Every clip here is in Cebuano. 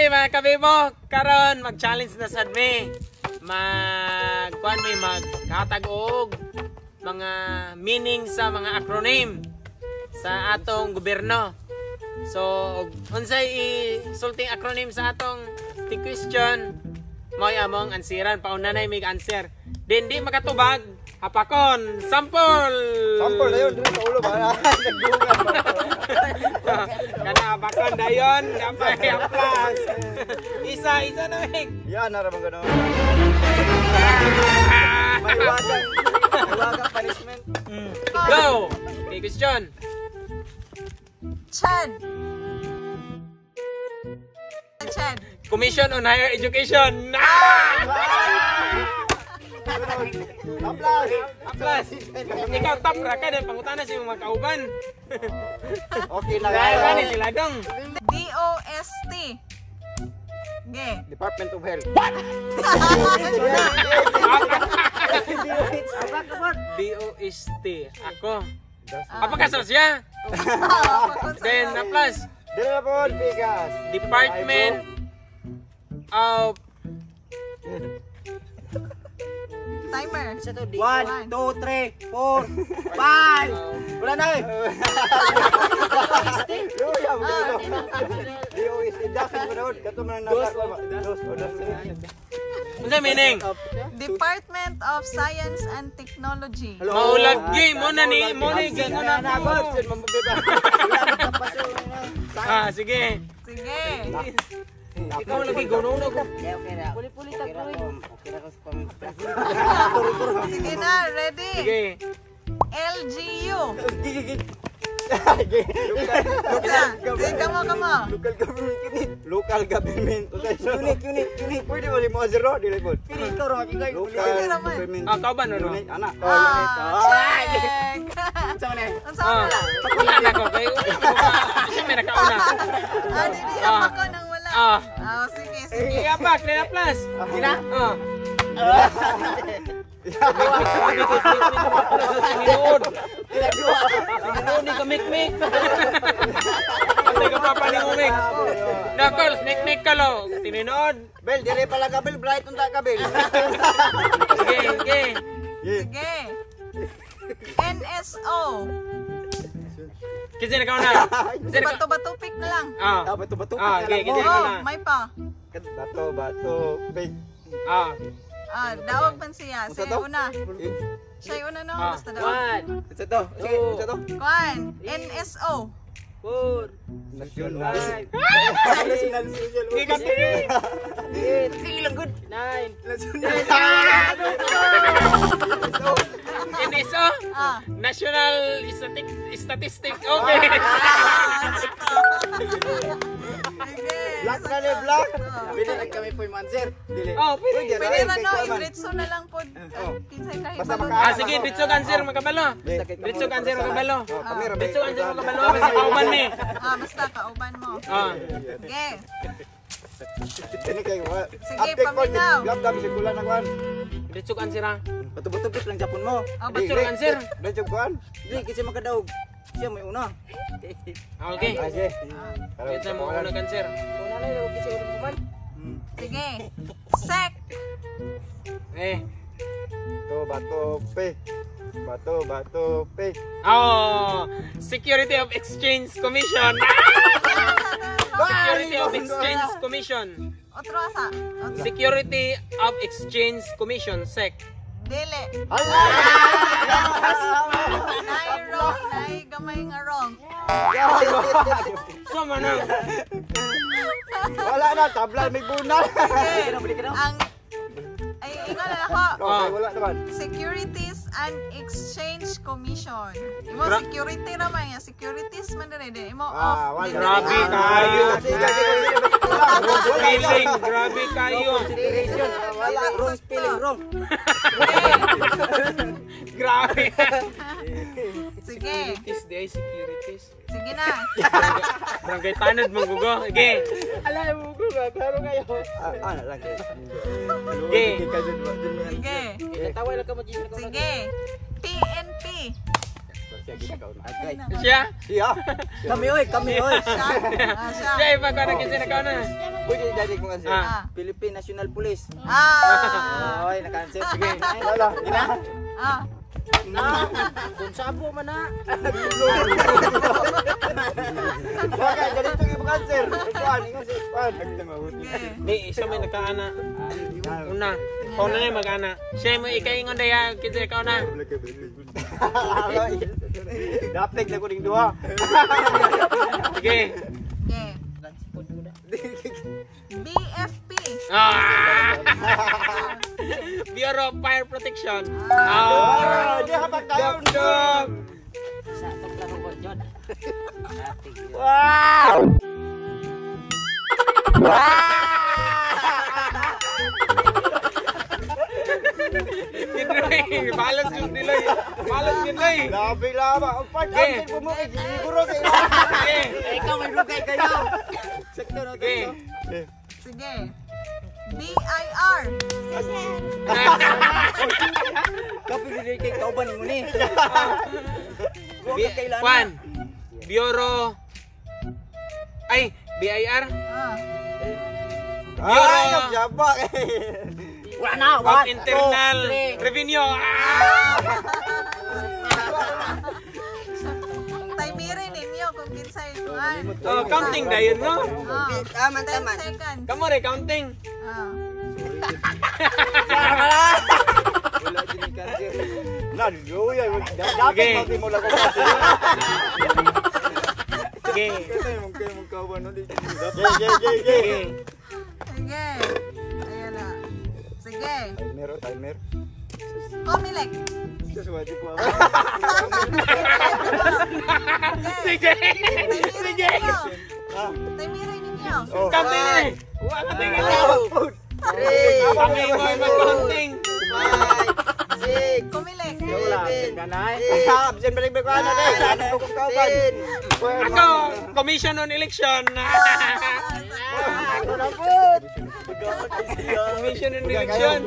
Hey, mga kabibo, karon mag-challenge na sad mi. Mag kuan mi, maghatag og mga meaning sa mga acronym sa atong gobyerno. So, og unsay isulting acronym sa atong ti question, mo'y among ansiran. Pauna na mig answer. Din di makatubag, hapakon, sample. Sample na yun, dito sa ulo ba? Nagbugan ba? Kana hapakon dayon, dapat aplas. Isa, isa na mig. Yan, nara bang gano'n? Mahiwagang, mahiwagang punishment. Go! Okay, question. CHED. CHED. Commission on Higher Education. Ah! Aplas! Aplas. Ikaw top ra ka dahil pangutana sa imong mga kauban. Okay na. Dahil ba ni sila dong? DOST. G. Department of Health. DOST. Ako. Apa ka sa siya? Then aplas. Dili na po, bigas. Department of Timer. 1, 2, 3, 4, 5. Wala na eh. Luya, magkano? DOST. Dasin mo doon. Kato man ang nasa. Dos. O, dos. Unsa meaning? Department of Science and Technology. Maulagi mo na ni mo ni gingon Na, na God. ko. Sin, mamabeba. Ah, sige. Sige. Ikaw lagi guno na ko. Sige na, ready? Sige. LGU. Sige, kamo, kamo. Local government unit. Local government. Unit, unit, unit. Pwede mo si mo zero, dili po. Ikaw ra kay Local Pwede naman. government. Ah, kauban no, no? Unit, ana. Ah, check. Unsa man eh? Unsa Ah, man wala? wala na ko kay siya may nakauna. Ah, di di ako nang wala. Ah. Ah, sige, sige. Iya pa, clear plus. Sina? Ah. Tinuod. Tinuod ni kamikmik. Patay ka pa ni umik. Nakol, snake ka lo. Tinuod. Bel, dili pala ka Bel, bright unta ka Bel. Sige, sige. Sige. NSO. Kasi nakauna. Kasi naka. Bato-bato pick na lang. Ah. Ah, bato bato. Ah, okay, kasi Oh, nakauna. may pa. Bato, bato, big. Ah. Ah, daog man siya. Unsa Siya to? una. Siya una no, Ah. basta daog. Unsa to? Sige, unsa to? Kwan, NSO. National. National Social Sige ka tingin. Sige lang good. 9. National. NSO. Ah. National Statistic Office. Sige. Black na ni black. Dili na kami po yung answer. Dili. Oh, pwede. Pwede na no, i-diretso na lang po. Kinsay kahit Basta balon. Ah, sige, ditso answer makabalo. Ditso answer makabalo. Oh, kami ra. Ditso answer makabalo basta kauban ni. Ah, basta kauban mo. Ah. Sige. Dili kay wa. Sige, paminaw. Gab dami si kulan na kuan. Ditso answer ah. Bato bato pick lang Japon mo. Oh, Ditso answer. Ditso kuan. Dili kasi makadaog. Siya may una. Ah, okay. Ah, sige. Kitsa mo una answer. Sige. Sec. Eh. Bato, bato, pe. Bato, bato, pe. Oh, Security of Exchange Commission. Security of Exchange Commission. Otro asa. Otro. Security of Exchange Commission, SEC. Dili. Nay wrong, nay gamay nga wrong. So man ang Wala na, tabla may bunal. Sige. Ang ay ingon na ako. Okay, wala naman. Securities and Exchange Commission. Imo security ra man ya, securities man dire di imo Ah, off. wala. Dili Grabe out. kayo. Sige, sige, sige. Wrong spelling, grabe kayo. Consideration. Wala wrong spelling wrong. Grabe. Sige. Securities, di ay securities. Sige na. Barangay tanod mong gugo. Sige. Ah, ah, na lang. Sige. Sige. Sige. PNP. Siya? Siya. Kami oy, kami oy. Siya. Ah, siya. Siya, ipagkana kasi nakaw na. Pwede dali kong answer. Ah. Ah. Philippine National Police. Ah. Oy, naka-answer. Sige. Wala. Gina. Ah. Na. Kung sabo man na. Bakit ganito yung answer? Kuan, ingon si Kuan. Sige. Di, siya may nakaana. Una. Ikaw na na mag-ana. Siya mo ikaingon daya, kinsa ikaw na. Dapig na ko ning duha. Sige. Sige. BFP. Ah! Bureau of Fire Protection. Ah! Ah, di hapak tayo. Dog! Sa atong klaro ko, John. Wow! Idroy, balance yung diloy. Balance yung diloy. Labi lama. Ang part Okay. answer po mo kay siguro kay. Sige. Ikaw may lugay kayo. Sakto na Sige. Sige. BIR. Kapi dili kay kauban nimo ni. Wa ka kailangan. Kwan. Bureau. Ay, BIR. Ah. Ay, nagsaba. Wala na. Of One, Internal two, three. Revenue. Ah! Timeri ninyo kung kinsay kuan. Oh, counting dayon no. Ah. Taman, 10 taman. seconds. Kamo re counting. Ah. Wala din ni cancer. Na, luya. Dapat Okay. okay. mo lang ko answer. Sige. Kasi mong kayo mong kauban no di. Ge, ge, ge, ge. Sige. Sige. Ayan na. Sige. Timer, oh, timer. Comelec. Suwadi ko. Sige. Sige. Timeri ninyo. Oh. Counting eh. Wa ka tingin. Two, Three, Kami mo ay mag-counting. five, six, Comelec. Wala ganay. Ah, absent balik balik ano de. Ano ko kong kauban. ten. Ako, Commission on Election. Ako na po. Commission on Election.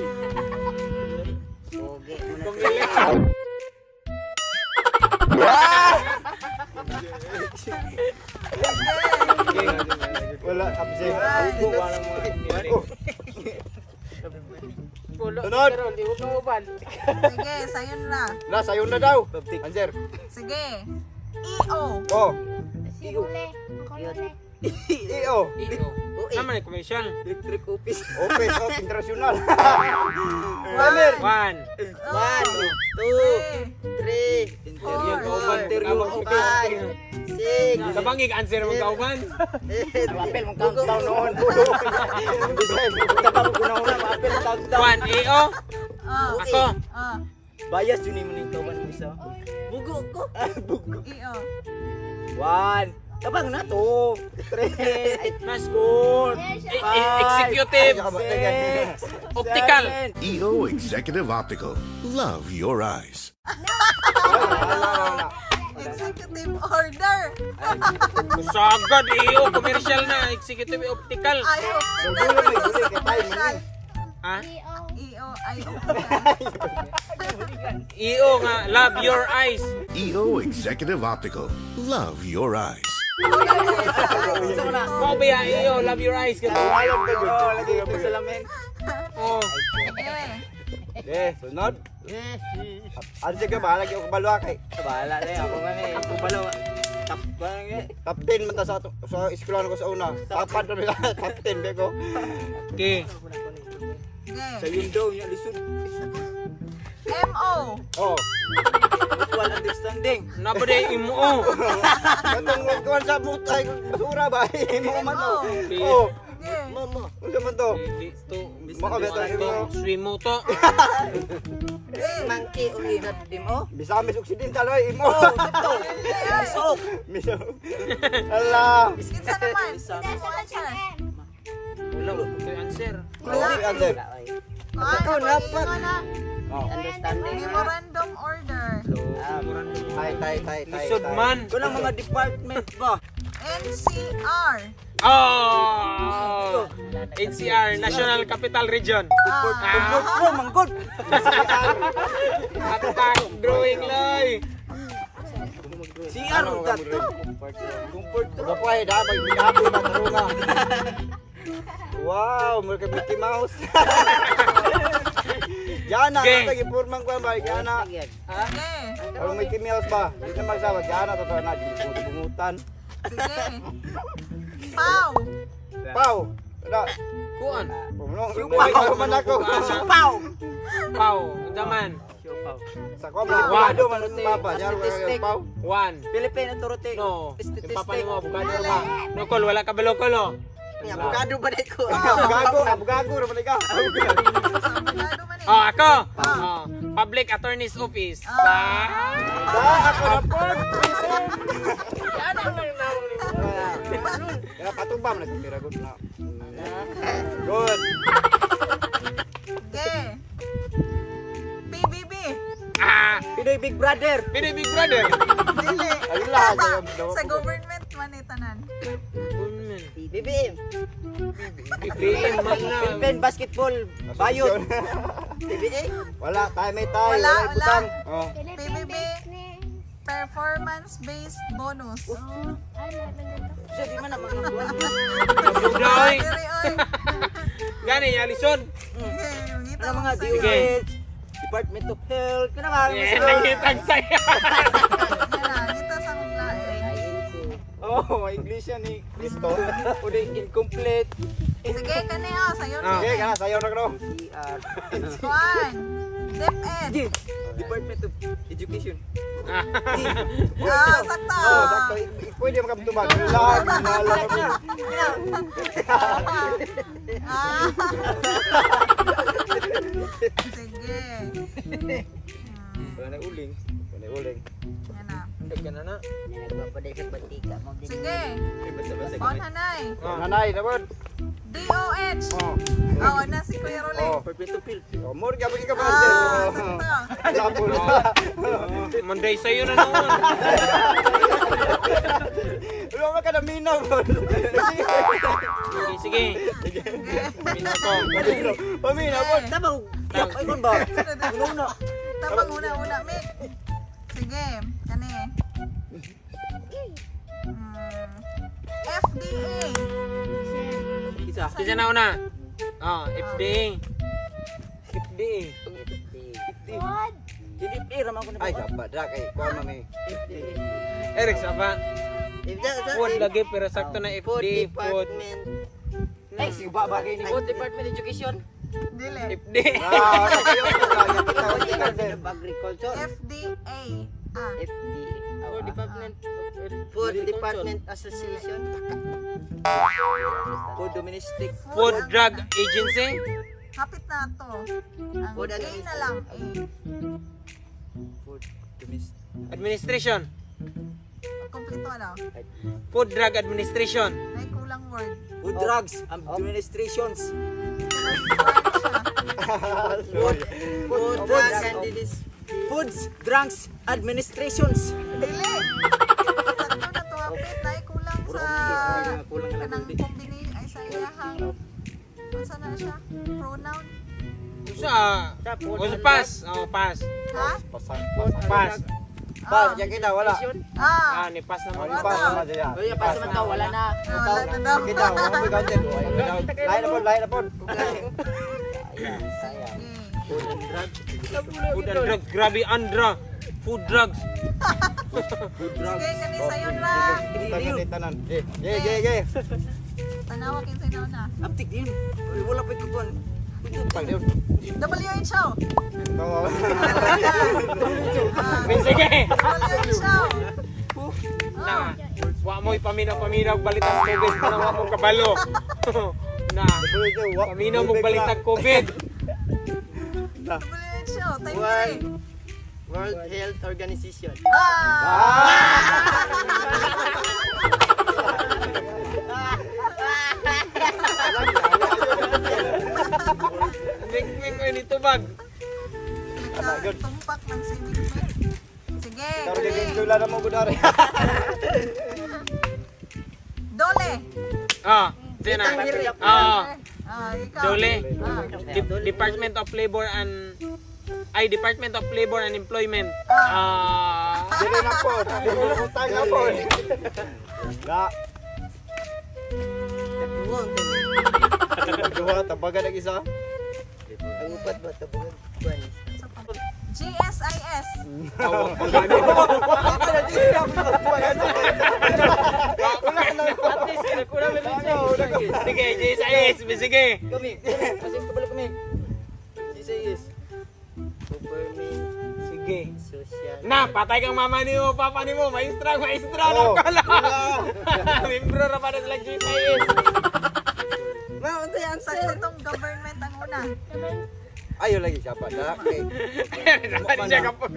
Pogi mo na. Comelec. Wala, absent. Wala mo. Oh. Sunod. Sige, sayon na. Na, sayon na daw. Answer. Sige. EO. Oh. EO. EO. EO. Naman yung commission. Electric office. Office of International. One, One. One, two, three, three, four, Interior office. five, six, Sabangig answer mo kauban. eight. Apel mong countdown noon. Bisan. Kapag ko na una, maapel ang countdown. One, EO. Ah, Ako. ah, Bias yun mo ning kauban mo isa. Bugo ko. EO. One. Tabang na to. Three. Mas Four. Executive. Six. Optical. Seven. EO Executive Optical. Love your eyes. Executive order. Sagad EO. Commercial na. Executive Optical. Ay, optical. Sa commercial. Ha? EO, ay, optical. EO nga. Love your eyes. EO Executive Optical. Love your eyes. Mo ba ya EO? Love your eyes. Ganun. Oh, lagi ko salamin. Oh. Sige. Eh, sunod. Answer ka bahala gyud ko balwa kay. Bahala na ako man eh. Ako balo. Top ba eh. Top 10 man ta sa ato, sa eskwelahan ko sa una. Top 5 na top 10 be ko. Okay. Sige. Sa yun daw, yung lisod. MO. Oh. Mutual understanding. Nabade imo. Katong kuan sa mutay basura ba? Imo man to. Oh. Sige. Mama, unsa man to? Dito. Maka beto Ito. Swimoto. Monkey uli na mo. Misamis Occidental oy imo. Oh, sakto. Misok. Miso. Ala. Kinsa naman? Mo answer. Wala. Okay, answer. Wala. Answer. Kuan, ako ingon na. Understanding. Memorandum order. Tay tay tay tay. Lisod man. Kunang mga department ba? NCR. Oh! NCR, National Capital Region. Comfort room, manggod. Attack drawing loy. CR mo tato. Comfort room. Bakway da may minabi ba tarunga. Wow, mura ka Mickey Mouse. Yana, Okay. okay. Gipurmang ko ba? Yana. Sige. Ang Mickey Mouse ba? Di na magsawa. Yana, totoo na. Bungutan. Sige. Pau. Pau. Wala. Kuan. Pumulong. Pau man ako. Pau. Pau. Unsa man? Sa ko, abogado man ang papa. Yana, Statistic. pau. One. Philippine Authority. No. Yung Statistic. papa nimo abogado ba? No kol, wala ka balo kol oh. Abogado ba ko? Abogado, abogado, raman ka. Sa abogado man eh. Oh, ako. Oh, Public Attorney's Office. Ah. Da, ako na po. Kaya patubam na tira good na. Good. Sige. PBB. Ah, Pinoy Big Brother. Pinoy Big Brother. Dili. Ayun lang. Sa government man eh tanan. BBM. BBM man na. Philippine Basketball Bayot. PBA. Wala, tayo may tayo. Wala, Wala, butang. Oh. PBB. Performance based bonus. Siya di man na mga buwan. Dudoy. Diri oy. Gani, Alison. Sige, ngita Ano mga ko sa'yo. Sige. DOH, Department of Health, kana ba? Yeah, nangitag sa'yo. Yan na, ngita sa akong lain. INC. Oh, English yan ni Kristo. O di incomplete. Sige, kani oh, sayo Ah. na. Okay, kana sayaw na kro. CR. Kuan. DepEd. Sige, Department of Education. Ah, sakto. Oh, sakto. Pwede makatubag. Wala, wala. Ah. Sige. Wala na uling. Wala uling. Yan na. Teka na na. Nagpapaday sa batika mo. Sige. Basta-basta. On hanay. Nanay, dapat. DOH. Oh. Oo, na si Kuya Rolly. Oh. Department of Health. Oh, more gabi ka ba? Ah, sakto. Lapol. Monday sa'yo na noon. Wala ka na minaw. Sige, sige. Paminaw ko. Paminaw po. Tama, yak ay kon ba? Una. Tapang una-una, Mick. Sige, kani. FDA. Isa. Sige na una. Oh, FDA. FDA. Hindi raman ko na. Ay, dapat dah kay kuan mami. Eric, saba. Food lagi pero sakto na Food FDA. Food. Department. Ay, sige ba bagay ni Food Department Education. Dili. FDA. Ah, sayaw na kita. Food Kita Department of Agriculture. FDA. Ah. FDA. Food Department. Food Department Association. Food Domestic. Food Drug Agency. Hapit na to. Ang Food A na lang. A. Food Domestic. Administration. Kompleto na. Food Drug Administration. May kulang word. Food Drugs Administrations. Food Drugs and Disease. Foods Drugs Administrations. Dili. Sakto na to hapit. Nay kulang sa Kulang na lang. kanang kombini ay sa iyahang unsa na siya? Pronoun? Sa, o sa pass. Oh, pass. Ha? Pasang. Pass. Pas, yang kita wala. Ah. Ah, ni pass naman. Oh, pas naman siya. Uy, pa sa man wala na. Ah, wala na daw. Kita, wala mo counter. Lain na po, lain na po. Sayang, sayang. Okay. Food and drugs. Grabe, Andra. Food drugs. Sige, kani sayon ra. Tanan, tanan. Ge, ge, ge. Tanawa kinsay na una. Aptik din. Uy, wala pa ikuan. Pag yun. WHO. Oo. Ah, Sige. WHO. Na. Wa mo'y paminaw-paminaw balitang COVID. Kana wa mo kabalo. Na. Paminaw mo balitang COVID. WHO. Type World 3. World Health Organization. Ah! Mik-mik oy nito bag. Tumpak ng si Mikmik. Sige, Karon kay kani. Lula na mo gudari. Dole. Ah, di na. Ah, Ah, ikaw. Dole. Ah. Department of Labor and ay Department of Labor and Employment. Ah, Dili na po. Dili na po tayo na po. La. Duha tabagan ang isa. Ang upat ba tabagan? Kuan. GSIS. At least kinakuna may Sige, GSIS, sige. Kami. Kasi kabalo kami. GSIS. Government Sige. Social. Na, patay kang mama ni mo, papa ni mo, maestra, maestra, Oh. oh. kala. Membro ra pa na sila GSIS. Ma, unsay answer? Sakto tong government ang una. Ayo lagi siya pa. Na, kay Saan siya kapag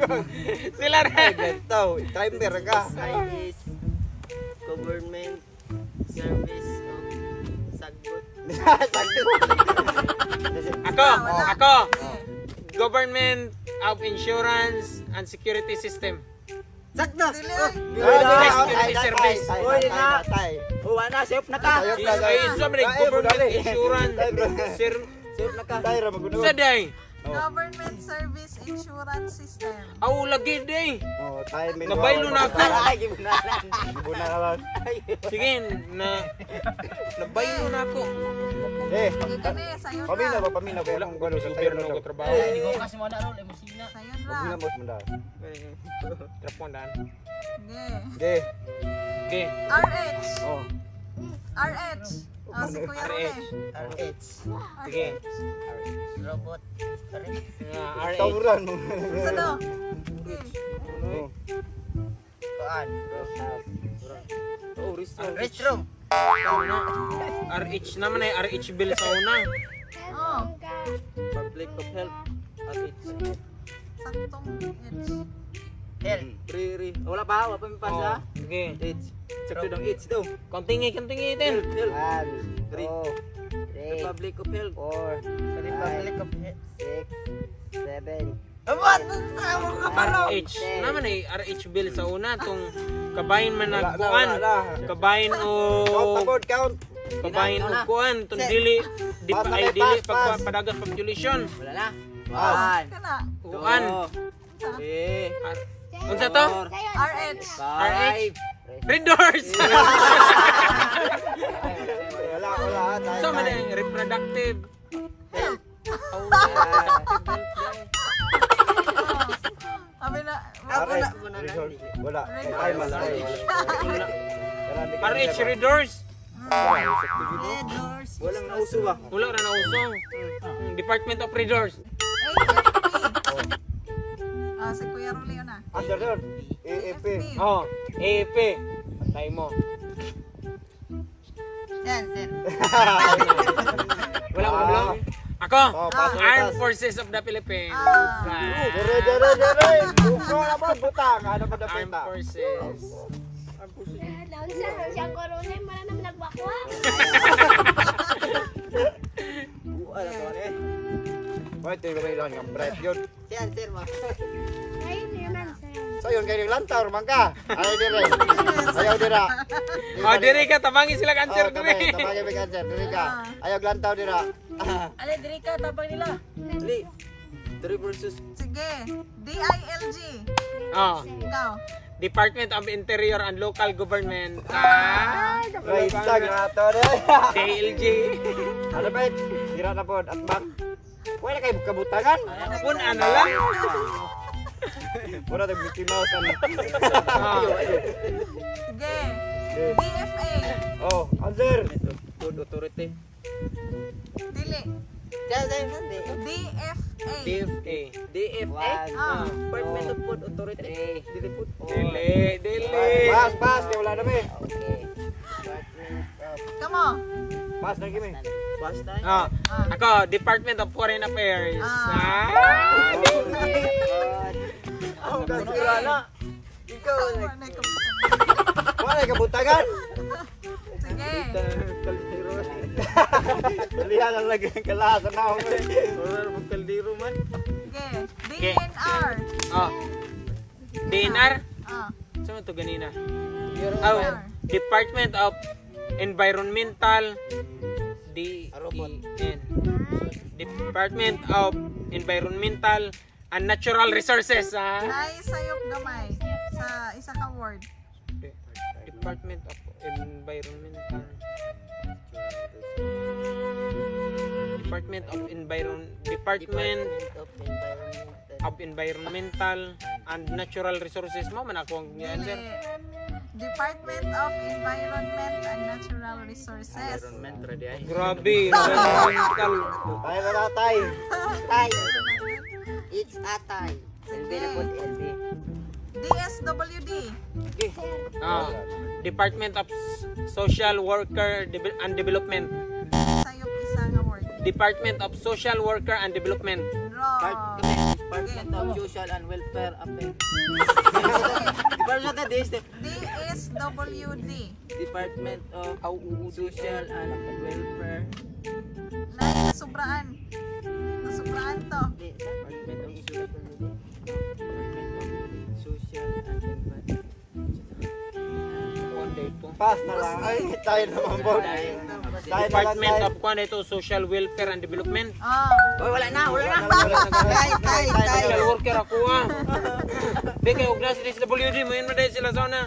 sila ra. Bentaw, timer ka. SIS Government Service of Sagbot. Ako, Wala. ako. Sige. Government of Insurance and Security System. Sakto! Dili ay. Security Service. Oh, wala, safe na ka. GSIS sa mga government insurance. Sir, Safe na ka. Tayo ra magulo. sa day. Government Service Insurance System. Aw lagi day. Oh, tayo may Nabaylo na ako. Ay, gibunalan. Bunalan. Sige, na nabaylo na ako. Eh, Sige kani, sayon pamina ra. ba pamina ba akong gano sa tayo Gobyerno na. ko trabaho. Hindi ko kasi mo na roll, emusina. Sayon ra. Pamina mo munda. Trapon daan. Sige. Okay. Okay. RH. Oh. RH. Oh, si Kuya Rene. RH. RH. Sige. Robot. Sorry. Ah, RH. Tawuran mo. Sa do? Sige. Oh. Kuan. Oh, restroom. Restroom. RH naman ay RH bill sa una. Oh, Public of Health. RH. saktong H. Health. Re, re. Wala pa, wala pa may pasa. Oh, sige. H. Sakto daw H daw. Kontingi, kontingi din. Health, health. One, Three. two, three, Republic of Health. four, Republic of Health. 6, 7. RH. Naman ay RH bill sa una tong kabahin man Wala na, nagkuan. wala na. Kabahin o Count na board, count. kabahin o kuan tong dili di pa Pass na ay kay, dili pass, pass. pagpadagas population. Wala na. Pass. One, Kana. Kuan. two, three, Unsa to? four, RH. five. Red doors. Wala, wala. Tayo, So man tayo. ang reproductive. Health. Sabi na, RH. Result. Wala. Tayo man. Tayo. RH red doors. Red doors. Walang nauso ba? Wala ra na uso. Department of Red Doors. AFP. Ah, si Kuya Rulio na. Answer yun. AFP. Oh, AFP. Patay mo. Yan, sir. Wala ko wala. Ako, Oh, pass na, Armed pass. Forces of the Philippines. Ah. Ah, Dere, dere, dere. Bukso na ba? Butang. Ano ba Armed dapita? Forces. Naunsa siyang corona, wala naman nagwakwak. Buwan na to eh. Wait, ito yung lang ang bright yun. Yan, sir. Ma. Ay, naman sir. So yun, kayo lantaw, man ka. Ayaw dire. Ayaw dira. Oh, diri ka tabangi sila cancer Oh, tabay, diri. tabangin may cancer. Diri ka. Ayaw lantaw dira. Ale, diri ka, tabang nila. Dali. 3 versus Sige. DILG. Oh, Ikaw. Department of Interior and Local Government. Ah, Right, tag na to. DLG. Ano ba? Sira na po. At back. Wala kayo kabutangan. Pun ano lang. Wala tayong Mickey Mouse. Ano. Ah, Sige. DFA. Oh, answer. Food Authority. Dili. Yan, sir. Hindi. DFA. DFA. DFA. Ah. Department of Food Authority. Dili food. Dili, dili. Pass, pass. Kaya wala na may. Okay. Department of Come on. Pass na kimi. Basta. Ah, ako, Department of Foreign Affairs. Ah. Ah. Oh, sira na. Ikaw, Wala na kabutangan. Wala kabutangan. Sige. Kaldero. Dalihan ang lagi ang kalahasan na ako. Wala mo kaldero man. Sige. DNR. Oh. DNR? Ah. Saan to ganina? Oh, Department of Environmental D E N Department of Environmental and Natural Resources. Ah. Nay sayop gamay sa isa ka word. Department of Environmental. Department of Environment. Of Environmental and Natural Resources mo man ako ang answer. Dili. Department of Environment and Natural Resources. Environment ready ay. Grabe, environmental. Tayo na tatay. Tay. It's atay. LB na po, LB. DSWD. Ah, Department of Social Worker and Development. Sayop isa nga word. Department of Social Worker and Development. Wrong. Department of Social and Welfare Affairs. Department of DSWD. Department of Social and Welfare. Nay, nasubraan. Nasubraan to. Department of Social Department of Social and Environment. Kuan day to. Pass na lang. Ay, tayo naman po. Tayo na lang Department tayo. of kuan ito Social Welfare and Development. Ah. Oy, wala na, wala na. Tay, tay, tay. Social worker ako ah. Di kay og nasa DSWD mo yun mo dahil sila sa una.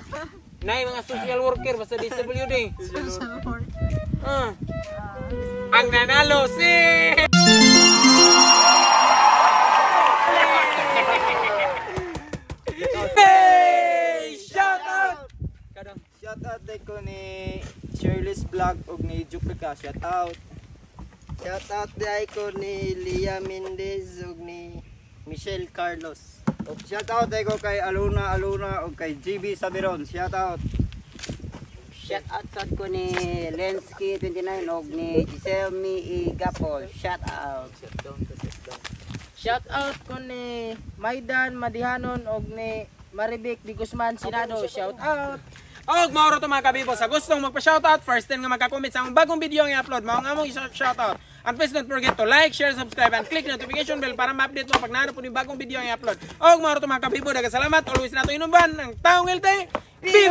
Nay mga social worker basta DSWD. Social worker. Ah. Ang nanalo si Hey! Shout out! Kadang Shout out day ko ni Shirley's Vlog ug ni Jupica. Shout out. Shout out di ko ni Lia Mendez ug ni Michelle Carlos. Shout out tayo ko kay Aluna Aluna o kay GB Sabiron. Shout out. Shout out sad ko ni Lensky 29 og ni Giselle Mi Igapol. Shout out. Shout out ko ni Maidan Madihanon og ni Marivic Di Guzman Sinado. Shout out. Og mauro to, mga kabibo, sa gustong magpa-shoutout, first time nga magka-comment sa among bagong video ang i-upload, mao ang among i-shoutout. And please don't forget to like, share, subscribe, and click the notification bell para ma-update mo pag naano po yung bagong video ang i-upload. Og mauro to, mga kabibo, daghang salamat. Always nato inumban ang taong LT. Viva!